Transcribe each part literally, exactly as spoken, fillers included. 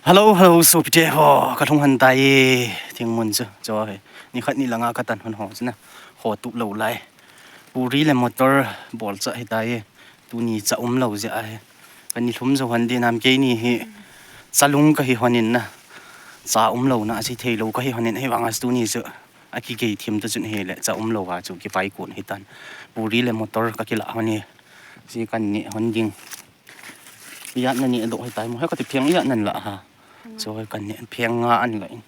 Hello, hello, sopite ho, kalhung hon tai, thingmun chu, chu hi, nikhat ni langa katan hon ho chu na, ho tup lou lai. Puri le motor bol cha hi tai, tuni cha um lou jeh ahi. Kani lhum jou hon di nam keini hi, cha lung kahi hon in na, cha um lou na, asi thei lou kahi hon in, hivang a tuni chu, akigei thim ta chun hile, cha um lou a chu, kipai kun hitan. Puri le motor kakila hon hi, si kan ni hon ding. Ijat na ni adoh hitai mo, he kati pheng ijat nan la ha. Chu he kan ni pheng nga an la in.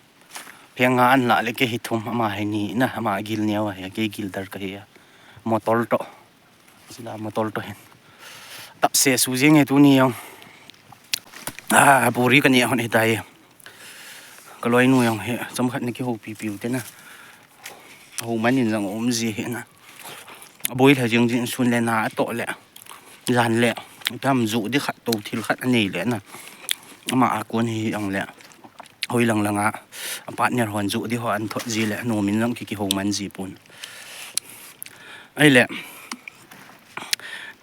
Pheng nga an la le kei hi thum ama hi ni na, ama gil neo a hi, kei gil dar kahi a. Motor to. Sila motor to hin. Tap se su jing he tuni jong. Ah, puri kani hon hitai. Kaloinu jong hi, chomkhat na kihoupi piu te na. Houman in jong um ji hi na. Aboi lha jing jing sun le na atoh le. Jan le. Tam ju di khat to thil khat anei le na. Ama a kon hi jong le. Hoi lang langa. A partner hon ju di ho an thot ji le. Nomin jong ki kihouman ji pon. Ahile.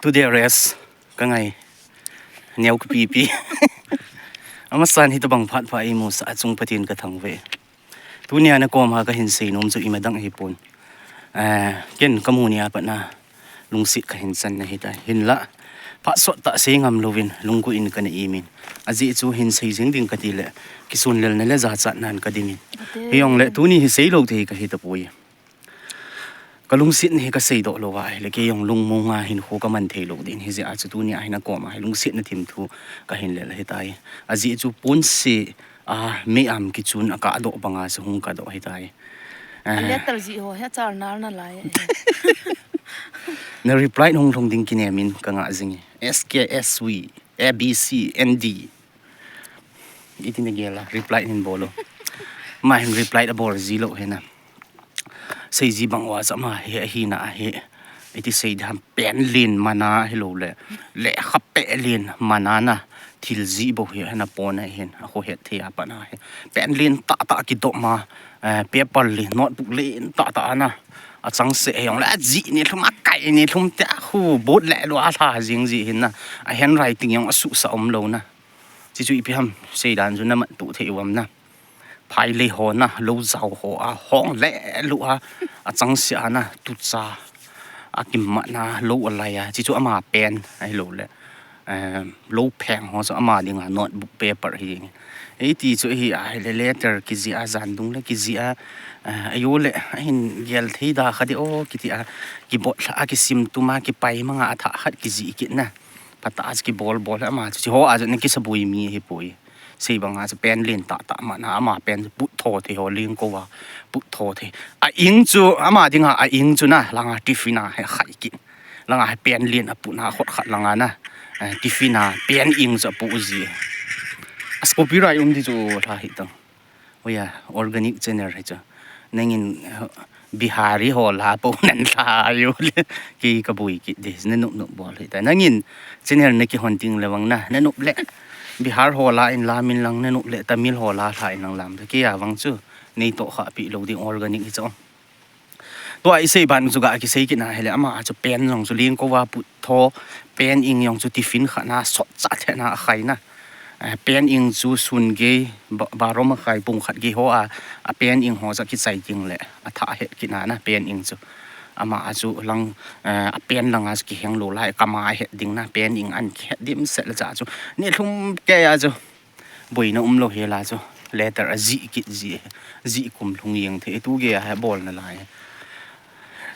Today rest. Kangai. Neo kapipi. Amasan hitobang phat pha imu sa achung Pathen kathangvah e. Tunia nakom a kahin seinom chu ima dang hipon. Eh, ken kamu nia pat na lungset kahin chan na hitai. Hinla, phat sot tah sei ngam louvin, lunggui in kana imin. Ajeh chu hin sei jing ding kati le, kisun lel na le jachat nan kadimin. Hijongle, tuni hi sei lou thei kahi tapoi. Kalungset na hi kasei doh lou va, ahile kei jong lungmong a hinkho kaman thei lou din, hijeh a chu tunia hi nakom a hi lungset na thim thu kahin lel hitai. Ajeh chu ponse a, mi am kichun a kadoh banga chu hung kadoh hitai. A letter ji ho hi achal nal nalai. Na reply hung lhung ding kinem in kanga jing e. S K S V, A B C, N D. Iti na gel a, reply hin bol o. Ama hin reply abol ji lou hi na. Sei ji bang uva chu ama hi, ahina hi. Iti sei diham pen lin mana hilou le. Lekha pe lin mana na. Thil ji bou hi, hena pon ahin. Akhohet thei a pat na hi. Pen lin tah tah kidoh ma. Eh, paper lin, notebook lin tah tah na. Achangseh hijongle, aji ni lhum, akai ni lhum te, ahu, bot le lou a lha jing ji hin na. A handwriting jong asuhsa um lou na. Chichu ipi ham, seidan chu namat tuh thei uvam na. Phailei ho na, lou jao ho a, hong le lou a, achangseh a na, tucha, akimat na, lou alai a, chichu ama pen, ahilou le. Eh, lou pheng ho chu ama dinga notebook paper hi ding. Iti chu hi ahile letter kijih a, jan dung le kijih a, eh, ajo le, ahin gel thei da kha di o, kiti a, kibot lha a, kisim tum a, kipai manga athah khat kijih kit na. Phatah a chu kibol bol ama chu, chi ho a chu na kisabui mi ahipoi. Sei banga chu pen lin tah tah mana, ama pen chu put tho thei ho ling ko a, put tho thei. A ing chu, ama dinga a ing chu na, langa tiffin a hi khai kit. Langa hi pen lin apu na khot khat langa na. Eh, tiffin a pen ing chu apu ji. As copyright um di chu lha hi tang. Oya, organic channel hi chu. Nangin, eh, Bihari ho la po nan lha yo le. Kei kabui kit di, na nup nup bol hi ta. Nangin channel na kihon ding le vang na, na nup le. Bihar ho la in lam in lang na nup le, Tamil ho la lha in lang lam. Kei a vang chu, nei toh kha pi lou ding organic hi chu. Tua isei ban chu ga kisei kit na hile ama a chu pen jong chu ling ko va put tho, pen ing jong chu tiffin khat na sot cha the na akhai na. Eh, pen ing chu sun gei, ba-, baro makhai pung khat gei ho a, a pen ing ho cha kichai ding le, athah het kit na na pen ing chu. Ama a chu lang, eh, a pen langa chu kiheng lou lai, kama het ding na pen ing an kihet dimset le cha chu. Ni lhum kei a chu. Boina um lou hi la chu. Letter ajih kit ji. Jih kum lhung jeng thei. Tu gei a hi bol nalai.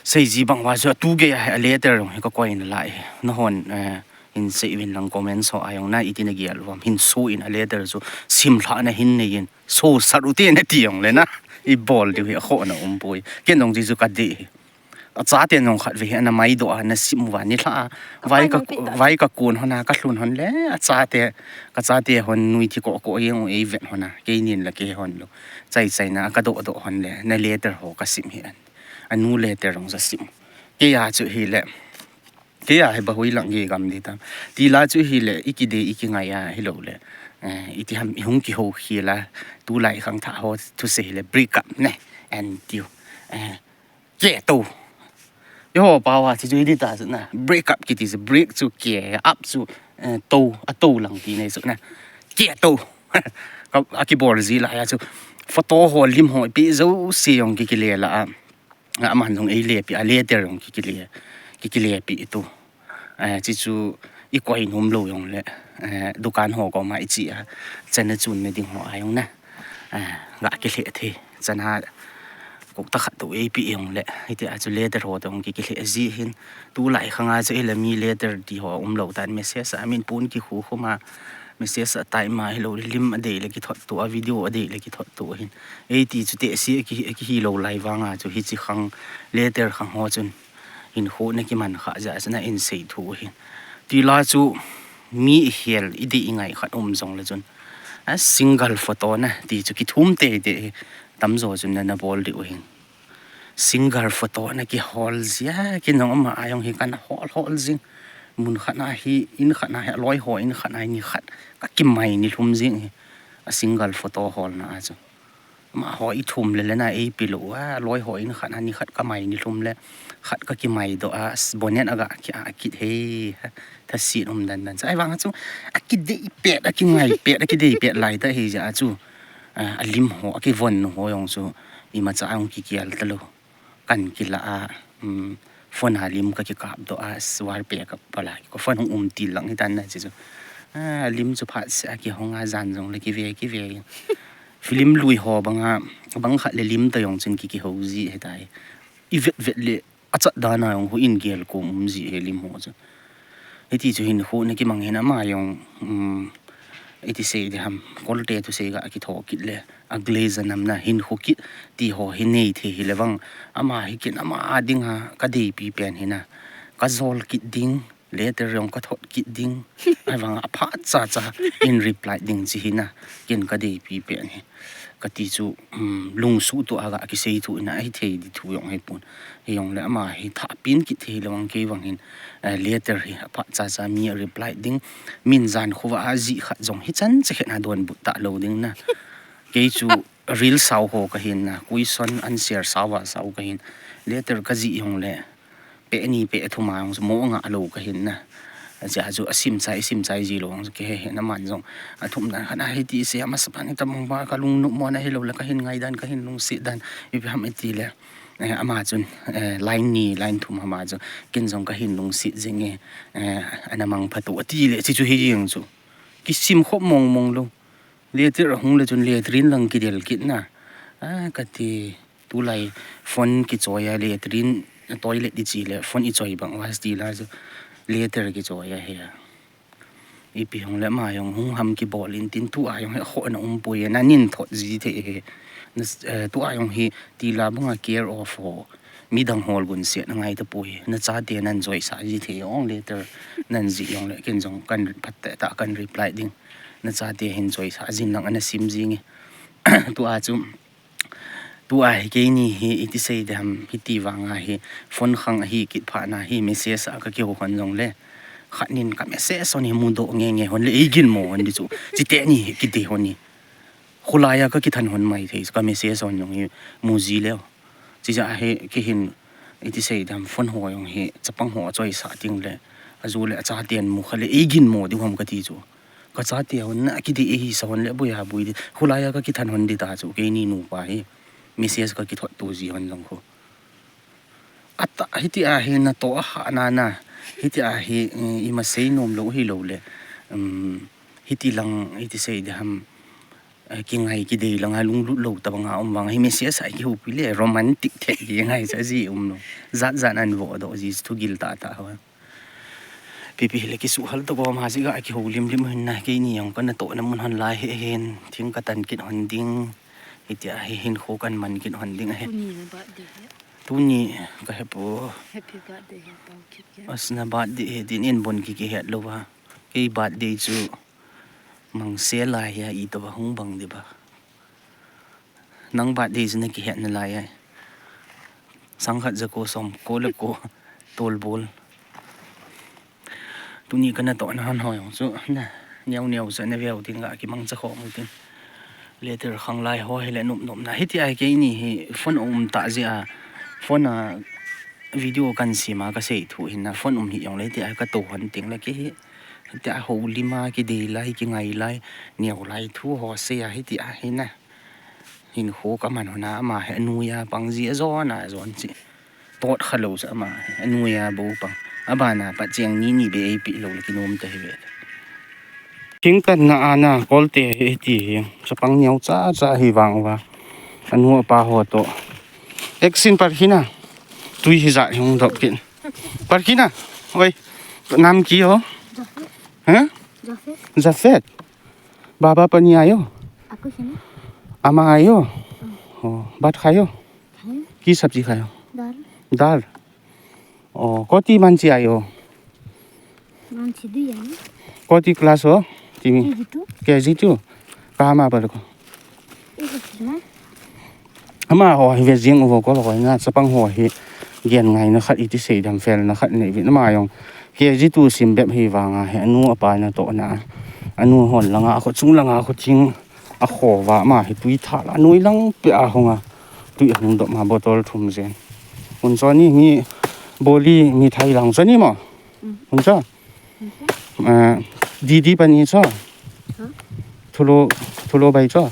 Sei ji bang uva chu tu gei a hi a letter jong hi kakoi nalai. Nahon, eh, hin sei uvin lang comment ho a jong na iti na gel uvam. Hin so in a letter chu sim lha na hin nei in. So sat u te nati jong le na. I bol diu hi akhoh na um poi. Ken jong ji chu kadei hi. Achate nung khat ve hi, ana maidoh a, ana sim uva, nilhah a. Vai ka, vai kakun hon a, kalhun hon le, achate, kachate hon nui thi koh koh jeng u eivet hon a, keinin la kei hon lou. Chai chaina, kadoh doh hon le, na letter ho kasim hi an. Anu letter jong sa sim. Kei a chu hile, kei a hi bahui lang gei gam di tam. Tila chu hile, ikidei, ikingai a, hilou le. Eh, iti ham, ihung kihou khel a, tulai khangthah ho, thusei hile, break up ne, and you. Eh, Ke to. Eiho pao a, chi chu hiti ta chu na. Break up kiti chu, break chu ke, up chu, eh, to, ato lang ti nei chu na. Ke to. Ka, akibol ji lai a chu photo ho, lim ho, ipi jouse jong kikile la a. Aman jong eilepeh a, letter jong kikile, kikilepeh tu. Eh, chuchu ikoi nom lou jongle, eh, dukan ho koma iche a, chana chunna ding ho a jong na, eh, ga kilheh thei. Chana kokta khat toh eipeh jongle, hitia chu letter ho toh jong kikilheh ji hin. Tulai khanga chu ahile mi letter ti ho umlou tan, message a min pon kikhu khum a, message a type ma hilou, lim adei le kithot to a, video adei le kithot to hin. Eiti chu tehse aki, akihilou lai vanga chu hiche khang, letter khang ho chun hinkho na kiman kha jeh a chu na insei thu hin. Tila chu mi ihel, idei ingai khat um jongle chun, a single photo na ti chu kithum teitei hi tamjo chun na, nabol diu hin. Single photo na kihol jia, ken jong ama a jong hi kana hol hol jing. Mun khat na hi, in khat na hi, aloi ho in khat na hi, ni khat kakimai ni lhum jing hi. A single photo holna a chu. Amaho ithum le le na eipeh lou a, aloi ho in khat na ni khat kamai ni lhum le, khat kakimai doh a, bonnet aga ki, akit hei, thaset um dan dan. Chu ahivang chu, akidei pet, akingai pet, akidei pet lai ta hi jeh a chu. A, alim ho, akivon ho jong chu, imacha jong kikial talou. Kan kila a, um, phone a lim kakikap doh a, wallpaper ka palai. Ko phone hung um til lang hitan na chu chu. A, lim chu phatseh a kihong a, jan jongle kive, kive. Film lui ho banga, bang khat le lim toh jong chun ki, kihou ji hitai. Ivet vet le, achat dan a jong houin gel kom um ji hi lim ho chu. Hiti chu hinkho na kimang hin ama jong, um, iti sei diham, kolte thusei ga kitho kit le, a glaze a nam na hinkho kit ti ho hi nei thei hile vang, ama hi ken ama a dinga kadeipi pen hi na, kajol kit ding, letter jong kathot kit ding, ahivanga aphat cha cha in reply ding chu hi na, ken kadeipi pen hi. Kati chu, um, lungsuh toh a ga kisei thu in ahithei di thu jong hipon. Hijongle ama hi thahpeh kit thei le vang kei vang hin, eh, letter hi aphat cha cha mi a reply ding, min jan khovah a jih khat jong hichan cha khet na donbut talou ding na. Kei chu reel sao ho kahin na, question answer sao a sao kahin. Letter kajih jongle, peh ni peh thum a jong chu mo ngah lou kahin na. Ajeh chu asim chai, sim chai ji lou jong chu kihe he na, aman jong athum dan khat a hiti sei, amasapan hi tabang ba kalungnop mo na hilou le kahin ngai dan, kahin lungset dan, ipi ham iti le, eh, ama chun, eh, line ni, line thum ham a chu ken jong kahin lungset jing e, eh, ana mang pha to ati le, chu chu hi jeng chu. Kisim khop mong mong lou. Letter ahung le chun letter in lang kidel kit na. A, kati, tulai phone kichoi a, letter in toilet iche le phone ichoi bang uva ti la chu letter kichoi a hi a. Ipi hung le ama jong hung ham kibol in tin, tua jong hi khoh na um poi, na nin thot ji thei hi. Na, eh, tua jong hi tila banga care of ho, midang hol gun se na ngai ta poi. Na chate nan joisah ji thei ong, letter nan jih jongle ken jong kan phat tah tah kan reply ding. Na chate hin joisah jin lang ana sim jing e. Tua chu, tua hi keini hi iti sei diham, hiti vanga hi phone khang ahi kit phat na hi message a kakihou hon jongle, khat nin ka message hon hi mudoh nge nge hon le eigin mo hon di chu. Chite ni hi kiti hon hi. Kholai a kakithan hon mai thei, ka message hon jong hi mu ji leu. Chijeh a hi kei hin iti sei diham, phone ho jong hi chapang ho achoisah ting le, aju le achaten mu kha le eigin mo di hom kati chu. Ka chate hon na kidi e hi sa hon le boi a boi di. Kholai a kakithan hon di ta chu keini nupa hi. Message kakithot to ji hon jong khu. Ata hiti a hi natoh a hah na na. Hiti a hi, eh, ima sei nom lou hilou le. Um, hiti lang, hiti sei diham, eh, kingai kidei lang a lunglut lou tabang a um vang hi message a kihoupi le romantic thei kingai sa ji um lou. Jat jat an vodoh ji thugil tah tah ho. Pipi hile kisuhal to ko ma ji ga kihou lim lim hin na, keini jong ka natoh na mun hon lai hi hin, thing katan kit hon ding. Hiti a hi hinkho kan man kit hon ding ahi. Tuni na birthday hi. Tuni ka he po. Happy birthday he pau kit ke. As na birthday he din in bon ki kihet lou va. Kei birthday chu mang se lai hi a, ito va hung bang di ba. Nang birthday chu na kihet na lai ai. Sangkhat jako som ko le ko tolbol. Tuni ka natoh na hon ho jong chu na neo neo sa na veu tin ga kimangcha khom tin. Letter khang lai ho hi le nop nop na. Hiti a hi keini hi phone um ta ji a. Phone a video kan sim a ka sei thu hin na. Phone um hi jong le ti a ka to hon ting le kei hi. Tia houlim a kidei lai, kingai lai, neo lai thu ho sei a hiti a hi na. Hinkho kaman hon a ama hi anuiya pang ji a jon a jon chi. Tot kha lou sa ama hi anuiya bou pang. Abana pat cheng ni ni be eipe lou le kinom ta hi ve. Thingkanna a na kolte hi ti hi. Chapang neocha cha hi vang uva. Anu apa ho to. Eksin parkina. Tui hi ja hung dop kin. Parkina. Oi. Nam ki ho? Jafet. Ha? Jafet. Jafet. बाबा पानी आयो? आपको सुना? अम्मा आयो? ओ, भात खायो? खायो। की सब्जी खायो? दाल। दाल। ओ, कति मान्छे आयो? मान्छे दुई आयो। कति class हो तिमी? KG two. KG two? कहाँमा पढेको? Ama ho hi ve jing uvo ko loi na chapang ho hi gen ngaina khat iti seidam felna khat nei vin ama jong K G two sim bep hi vanga hi anu apa natohna anu hon langa kho chung langa kho ching a kho va ama hi tui thal a nui lang pe a hung a tui hung dop ma bottle thum jen. Hun choni mi boli mi thai lang choni mo. Hun cho. Didi pani cho. Thulo, thulo bai cho.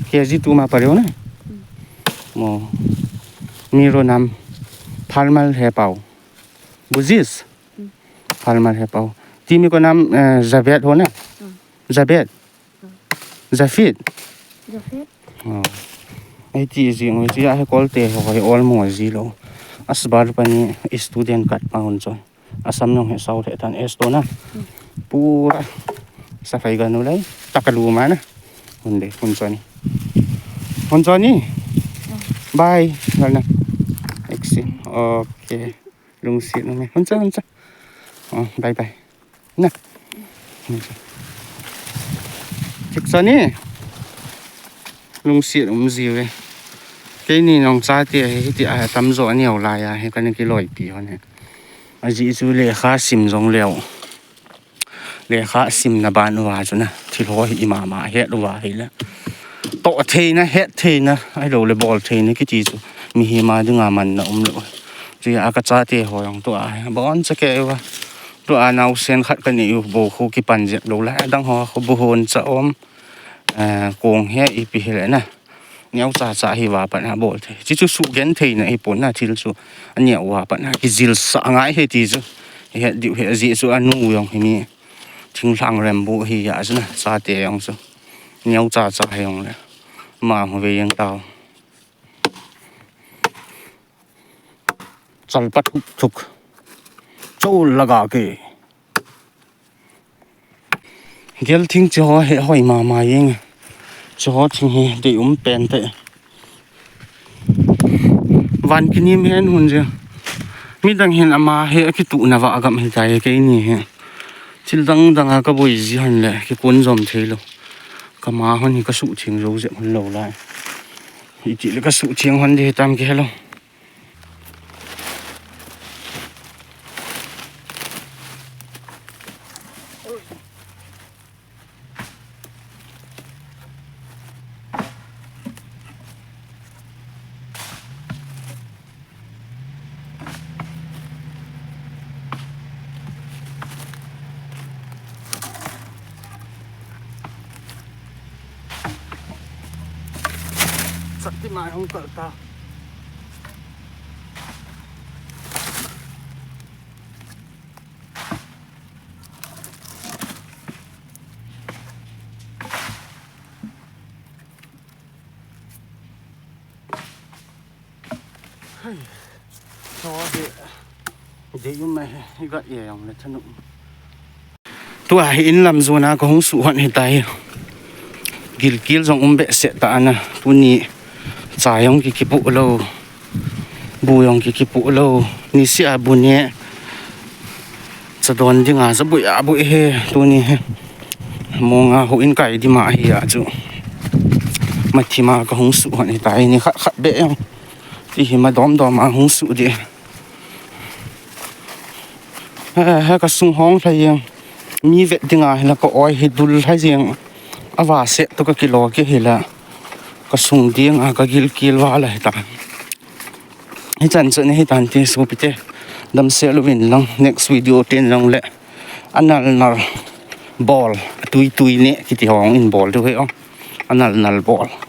K G two ma pareo na. Mo. Miro nam Phalmal he pau. Bujis. Phalmal he pau. Timi ko nam Jabet ho na. Jabet. Jafit. Jafit. Ai ti jing ui ti a he kolte ho he olmo ji lo. Asbar pani student kat pa hun cho. Asam nong he sau the tan esto na. Pura safai ganu lai. Takalu ma na. Hun de, hun cho ni. Hun cho ni. Bye. Gal na. Exit. Okay. Lungsit na me. Hun cho, hun cho. Oh, bye bye. Na. Thik sa ni. Lungsit um jiu e. Keini nong chate hi hiti a tamjo aneo lai a hi kana kiloipi hon hi. Ajeh chu lekha sim jong leo. Lekha simna ban uva chu na. Thil ho hi imama het uva hi le. Toh theina, het theina, ahilou le bol theina kiti chu. Mihem a dinga manna um lou. Chu a ka chate ho jong tua hi. Bon cha ke uva. Tua naosen khat ka nei u bou khu kipan jep lou lai. Adang ho khu bu hon cha um. Kong he ipi hi le na. Neocha cha hi va pat na bol thei. Chi chu sugen theina hi pon na thil chu. Aneo va pat na kijil sa ngai he ti chu. He diu he ji chu anu jong hi mi. Thinglhang rem bu hi ya chu na. Chate jong chu. Neocha cha hi jong le. Ma hu ve jeng tao. Chal pat thuk. Chol laga ke. Gel thing chi ho he hoi mama jeng. Chi ho thing hi dei um pen te. Van kinim hen hun je. Midang hin ama he akituhna va agam hi tai keini he. Thil dang dang a ka boi ji hon le kikun jom thei lou. Kama hon hi ka suhtheng jou jep hon lou lai. Iti le ka suhtheng hon di hitam kihe lou. Sakti mai hung kal ta. Hai. Cho hi. Dei um mai he. Hi gat ye jong le thanum. Tua hi in lam jona ka hung suh hon hi tai. Gilkel jong um behseh ta ana. Tuni cha jong ki kipu lou. Bu jong ki kipu lou. Niseh a bu ne. Cha don dinga cha bui a bui he tuni he. Monga houin kai dima hi a chu. Mathima ka hung suh hon hi tai ni khat khat be jong. Ti hi ma dom dom a hung suh di. He, he ka sung hong lha jeng. Mi vet dinga hi la ka oi hi dul lha jeng. Ava se to ka kilo ke hi la. Ka sung dinga ka gilkel va la hi ta. Hichan chu ni hitan ti sopite. Damsel uvin lang, next video ten jongle anal nal bol, tui tui ne kiti hong in bol diu hi o. Anal nal bol.